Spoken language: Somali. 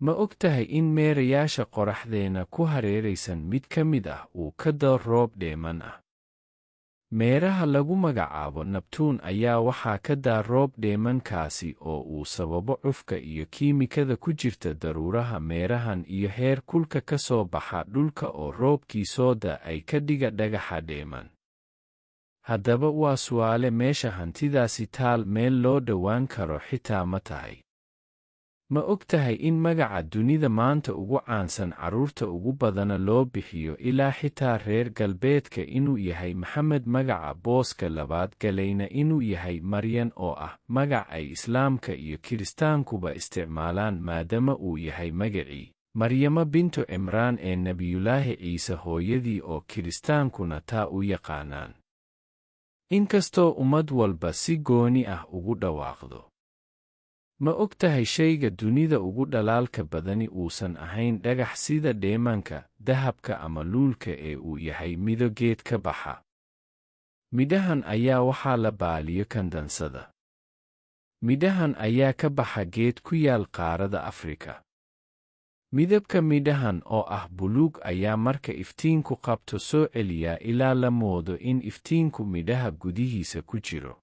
Ma ogtahay in meerayaasha qoraxdeena ku hareeraysan mid ka mid ah uu ka da'o roob dheeman ah? Meeraha lagu magacaabo Nabtuun ayaa waxaa ka da'a roob dheeman kaasi oo uu sababo cufka iyo kiimikada ku jirta daruuraha meerahan iyo heer kulka ka soo baxa dhulka oo roobkii soo da ay ka dhiga dhagaxa dheeman. Haddaba waa su'aale, meesha hantidaasi taal meel loo dhowaan karo xitaa ma tahay? Ma ogtahay in magaca dunida maanta ugu caansan, carruurta ugu badana loo bixiyo ilaa xitaa reer galbeedka, inuu yahay Maxamed, magaca booska labaad galayna inuu yahay Maryan, oo ah magac ay Islaamka iyo Kiristaankuba isticmaalaan, maadama uu yahay magacii Maryama bintu Cimraan ee Nebiyulaahi Ciise hooyadii, oo Kiristaankuna taa u yaqaanaan, inkastoo ummad walba si gooni ah ugu dhawaaqdo? Ma ogtahay shayga dunida ugu dhalaalka badani uusan ahayn dhagax sida dheemanka, dahabka ama luulka, ee uu yahay midho geed ka baxa? Midhahan ayaa waxaa la baaliyo kandansada. Midhahan ayaa ka baxa geed ku yaal qaarada Afrika. Midabka midhahan oo ah buluug ayaa marka iftiinku qabto soo celiyaa ilaa la moodo in iftiinku midhaha gudihiisa ku jiro.